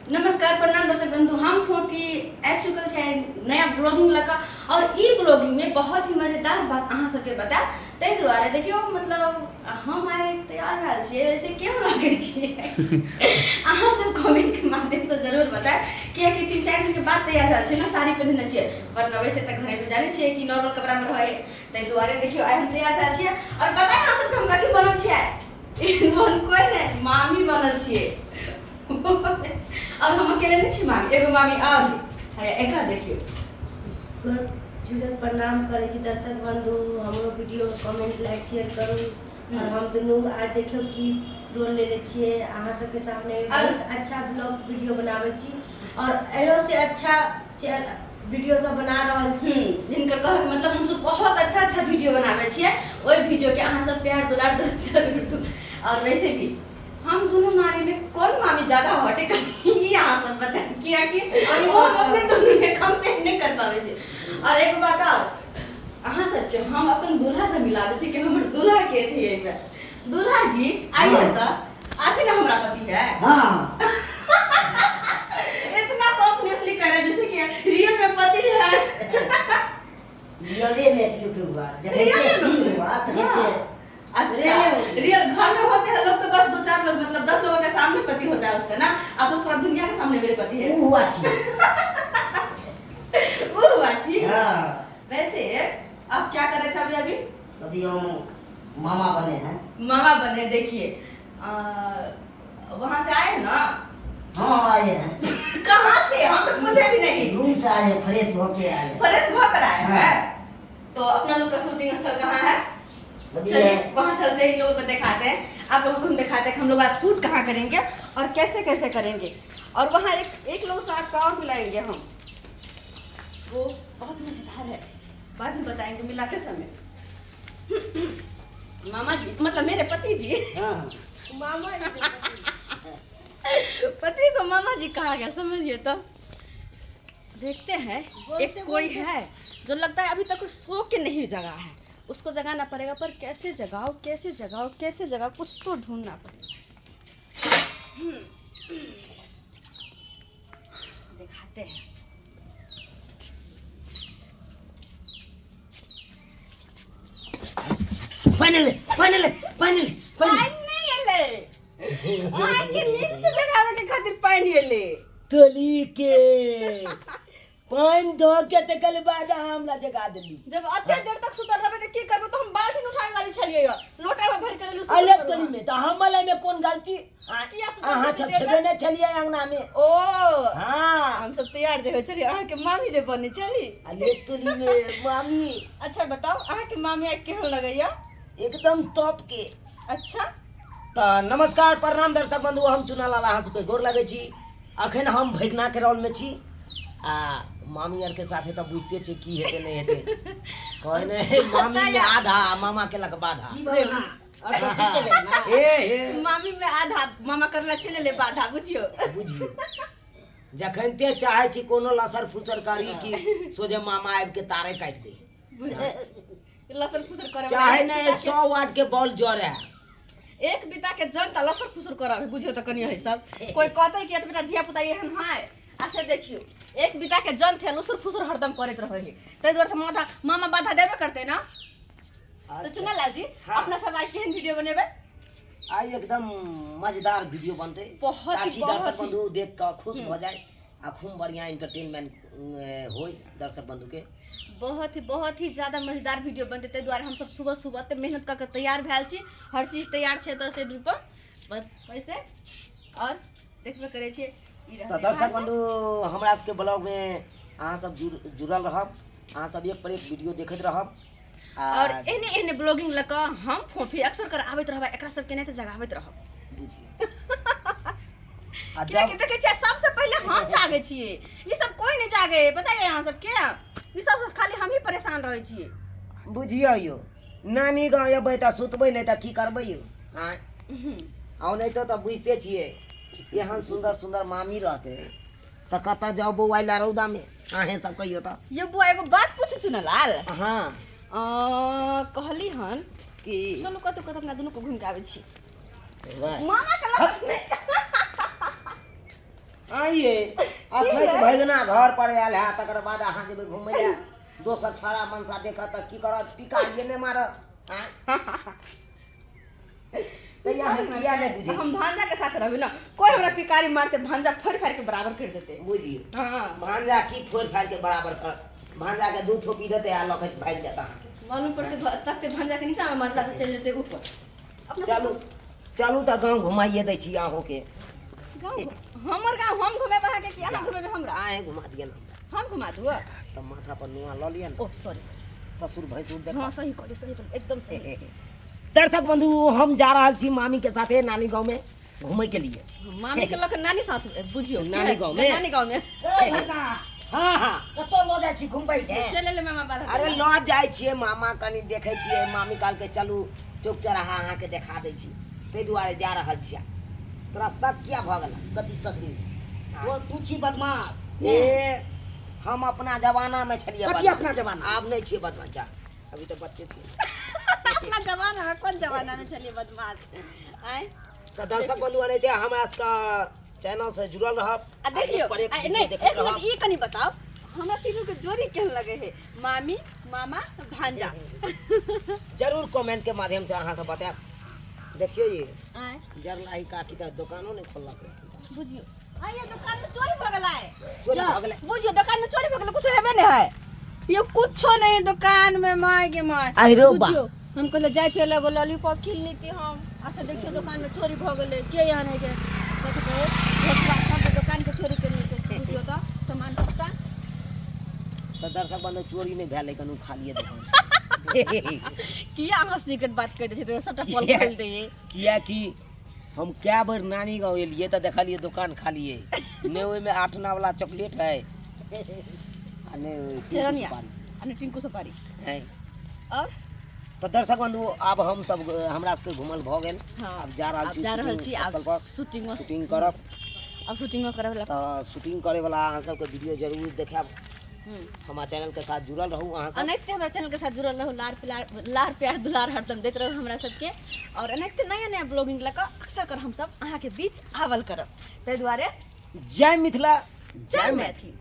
नमस्कार प्रणाम दर्शक बंधु, हम फोफी आबि चुकल छै नया ब्लॉगिंग लऽ कऽ। और ई ब्लॉगिंग में बहुत ही मजेदार बात अहाँ सबके बतायब, ताहि दुआरे देखियौ मतलब हम आइ तैयार भेल छियै, वैसे केहन लगै छियै अहाँ सब कमेंट के माध्यम से जरूर बतायब, कियाकि 3-4 दिन के बाद तैयार भेल छियै ना, साड़ी पहिरने छियै, वरना वैसे तऽ घरेलू जानै छियै कि नॉर्मल कपड़ा में रहै, ताहि दुआरे देखियौ आइ हम तैयार भेल छियै। और पता है अहाँ सबके हम कथी बनल छियै? मोन कोइ नहि, मामी बनल छियै। और हम अकेले नहीं छी मामी, एगो मामी और है, एकरा देखियो। जुगल प्रणाम करै छी दर्शक बंधु, हमरो वीडियो कमेंट लाइक शेयर करू। और हम दुनू आज देखियो की रोल लेले छियै अहाँ सबके सामने, बहुत अच्छा ब्लॉग वीडियो बनाबै छी और एहो से अच्छा वीडियो सब बना रहल छी। जिनकर कहके मतलब हम सब बहुत अच्छा अच्छा वीडियो बनाबै छियै, ओहि वीडियो के अहाँ सब प्यार दुलार जरूर दू। और वैसे भी हम दोनों मामी में कौन मामी ज्यादा हॉट है ई अहाँ सब बताए, कियाकि वो हम अपने दोनों में कंपेयर नहीं कर पाबै छी। और एक बात और, अहाँ सबके हम अपन दूल्हा से मिलाबै छी कि हमर दूल्हा के छै एहिमे। दूल्हा जी आइए तऽ आप ही ना हमरा पति है। हाँ। इतना कॉन्फिडेंसली कह रहा है जैसे कि रियल में पति है। रियले में लुक हुआ, जब सीन हुआ तो हाँ। अच्छा, रियल घर में होते हैं लोग तो बस 2-4 लोग, मतलब 10 लोगों के सामने पति होता है उसका ना, अब तो पूरा दुनिया के सामने मेरे पति है। वो हुआ ठीक। वो हुआ ठीक। हाँ। वैसे आप क्या कर रहे थे अभी? अभी अभी हम मामा बने हैं। मामा बने, देखिए वहाँ से आए हैं ना? हाँ आए हैं। कहाँ से? हम तो पूछे भी नहीं। रूम से आए हैं, फ्रेश होके आए हैं। फ्रेश होकर आए हाँ। हैं। तो अपना लोग का शूटिंग स्थल कहाँ है? अभी चलिए है। वहाँ चलते हैं, इन लोगों को दिखाते हैं, आप लोगों को हम दिखाते हैं कि हम लोग आज शूट कहाँ करेंगे और कैसे कैसे करेंगे। और वहाँ एक लोग से आपका और मिलाएंगे हम, वो बहुत मजेदार है, बाद में बताएंगे मिलाते समय। मामा जी मतलब मेरे पति जी। हाँ। मामा जी। पति को मामा जी कहा गया, समझिए। तो देखते हैं, एक कोई है जो लगता है अभी तक सो के नहीं जगा है, उसको जगाना पड़ेगा, पर कैसे जगाओ, कैसे जगाओ, कैसे जगाओ, कुछ तो ढूंढना पड़ेगा। दिखाते हैं। फाइनली फाइनली फाइनली पानी नहीं एले, अहाँ के नींद से जगावे के खातिर पानी एले। तोली के पानि धो के तकर बाद हमरा जगा देली। जब अते देर तक सुतल रहबे त की करबे? तो हम बाल्टी उठावे वाली छलियै, लोटा में भर के लेलु। अलग तोली में त हमला में कोन गलती? किया सुतल अहाँ छलियै सब देर छेबे तक? नहि छलियै अंगना में। ओ हाँ। हम सब तैयार जे होइ छलियै, अहाँ के मामी जे बने छली। अरे तोली में मामी। अच्छा बताओ, अहाँ के मामी आइ केहन लगैया? एकदम टॉप के। अच्छा। त नमस्कार प्रणाम दर्शक बंधु, हम चुना लाल अहाँ सबके गोर लगै छी। अखन हम भैगना के रोल में छी आ मामी आर के साथे त बुझते छी की हेतै नहीं हेतै। कहै नै मामी में आधा मामा के लक बाधा। की भेल ना? और सब ठीक छै ना? ए, ए। मामी में आधा मामा करला चले ले बाधा, बुझियो। बुझियो। जखन ते चाहे छी कोनो लसर फुसर करी कि सोझे मामा आबि के तारे काटि दे। लसर फुसर करे चाहे नै 100 वाट के बॉल जरे। एक बिता के जनता लसर फुसर करब, बुझियो त कनी है सब। कोई कहतै कि एतबेटा धिया पुता एहन है, आ से देखियो एक बिता के जन थे लसर फुसर हरदम करैत रहै है, ताहि दुआरे से मामा बाधा देबे करतै ना। तो चुना लाल जी, हाँ। अपना सब आज केहन वीडियो बनेबै? आइ एकदम मजेदार वीडियो बनतै, बहुत ही, ताकि बहुत दर्शक ही। बंधु देख कऽ खुश भऽ जाए आ खूब बढ़िया एंटरटेनमेंट होय दर्शक बंधु के। बहुत ही, बहुत ही ज्यादा मजेदार वीडियो बनतै, ताहि दुआरे हम सब सुबह सुबह एते मेहनत कऽ के तैयार भेल छी, हर चीज तैयार छै तऽ से पर बस वैसे और देखबे करै छियै। ई रहतै तऽ दर्शक भाषा। बंधु हमरा सबके ब्लॉग में अहाँ सब जुड़ल रहब, अहाँ सब एक पर एक वीडियो देखैत रहब। और एहने एहने ब्लॉगिंग लऽ कऽ हम फोफी अक्सर कर आबैत रहब, एकरा सबके नहि तऽ जगाबैत रहब। बुझियौ। आ कियाकि जब देखै छियै सबसे पहिले हम जागै छियै, ई सब कोई नहि जागै, पता है अहाँ सबके? ई सब खाली हम ही परेशान रहै छियै। बुझियौ यौ, नानी गाँव एबै तऽ सुतबै नहि तऽ की करबै यौ? आँय? आ ओनाहितो तऽ बुझिते छियै एहन सुन्दर सुन्दर मामी रहतै तऽ कतऽ जाउ बौआ लए रौदामे? अहें सब कहियो तऽ। यौ बौआ एगो बात पूछै छी ने लाल? हाँ। कहली हन की? चलू कतौ कतौ अपना दुनू को घुमि के आबै छी। वाह। मामा के लग नहि। आइए अच्छा तऽ भैगना घर पर आयल है, तकर बाद अहाँ जेबै घुमै लए, दोसर छाड़ा मनसा देखत तऽ की करत? पिकारिए नहि मारत? आँय, तऽ अहाँ किया नहि बुझै हम छी? भांजा के साथ रहबै ना, कोई हमरा पिकारी मारते, भांजा फोड़ फाड़ के बराबर कर देते। बुझियौ। हाँ। भांजा की फोड़ि फाड़ि के बराबर करत? भांजा के दू थोपी देतै आ लऽ के भागि जायत अहाँके। मालूम पड़ते तकते भांजा के नीचा में मारला तऽ चलि जेतै ऊपर अपना। चलू चलू, तऽ गाँव घुमाइए दै छी अहूँके। गाँव? हमर गाँव हम घुमेबै अहाँके कि अहाँ घुमेबै हमरा? अहेँ घुमा दिअ ने हमरा। हम घुमा दू? तऽ माथा पर नुआ लऽ लिअ ने। ओ सॉरी सॉरी। ससुर भैंसुर देख। हाँ, सही कहलियै, सही कहलियै, एकदम सही। दर्शक बंधु, हम जा रहल छी मामी के साथे नानी गाँव में घूमे के लिए। मामी के लऽ कऽ नानी साथ, बुझियौ। नानी गाँव में? नानी गाँव में। ए भगना। हाँ हाँ। कतौ लऽ जाइ छी घुमबै ले? चले ले मामा बाधा। अरे लऽ जाइ छियै मामा, कनि देखै छियै। मामी कहलकै चलू चौक चौराहा अहाँके देखा दै छी, ताहि दुआरे जा रहल छियै। तोरा शक किया भऽ गेल? कथी सकरी? ओ तू छी बदमाश। ए, हम अपना जमाना में छलियै कथी? बदमाश। अपना जमाना? आब नहि छियै बदमाश, जा, अभी तऽ बच्चे छियै। अपना जमाना में कोन जमाना में छलियै बदमाश आय? तऽ दर्शक बंधु, एनाहिते हमरा सबके चैनल से जुड़ल रहब। आ देखियौ। एक पर एक आ, वीडियो नहीं देखैत एक मिनट। रहब। ई कनि बताउ, हमरा तीनू के जोड़ी केहन लगे है? मामी, मामा, भांजा। जरूर कमेंट के माध्यम से अहाँ सब बतायब। देखियौ ये आय। जरलाही काकी तऽ दोकानो नहि खोललक। बुझियौ, आइए दुकान में चोरी भऽ गेलै। चोरी भऽ गेलै। बुझियौ, दुकान में चोरी भऽ गेलै, कुछो हेबे नहीं है यो, कुछो नहीं दुकान में, माय गे my. आहिरो बा। बुझियौ, हम कहले जाइ छियै एगो लॉलीपॉप कीन लेती हम, अच्छा देखियौ दुकान में चोरी भऽ गेलै। के यहाँ नहीं के कथी कहै भोसला सब दुकान के चोरी केने छै। बुझियौ तऽ सामान सबटा। तऽ दर्शक बंधु, चोरी नहि भेल, लेकिन ओ खालिए दुकान छै। किया अहाँ सीक्रेट बात कहि दै छियै तऽ सबटा पोल किया? खोलि दैयै। कियाकि हम कए बेर नानी गाँव एलियै तऽ देखलियै दुकान खालिए, नहि ओहिमे 8 आना वाला चॉकलेट है आ नहि ओहि टिंकू चरनिया सुपारी। आ नहि टिंकू सुपारी। है। और तऽ दर्शक बंधु, आब हम सब हमरा सबके घूमल भऽ गेल। आब जा रहल आब छी जा रहल शूटिंग छी आब स्थल पर। शूटिंग। शूटिंग करब। आब शूटिंगो करब ला। तऽ शूटिंग करे वाला अहाँ सबके वीडियो जरूर देखायब। हमार चैनल के साथ जुड़ल रहू अहाँ सब। एनाहिते हमरा चैनल के साथ जुड़ल रहू, लार प्यार, लार प्यार दुलार हरदम दैत रहू हमरा सबके और एनाहिते नया नया ब्लॉगिंग लऽ कऽ अक्सर कर हमसब अहाँके बीच आवल करब, ताहि दुआरे जय मिथिला, जय मैथिली।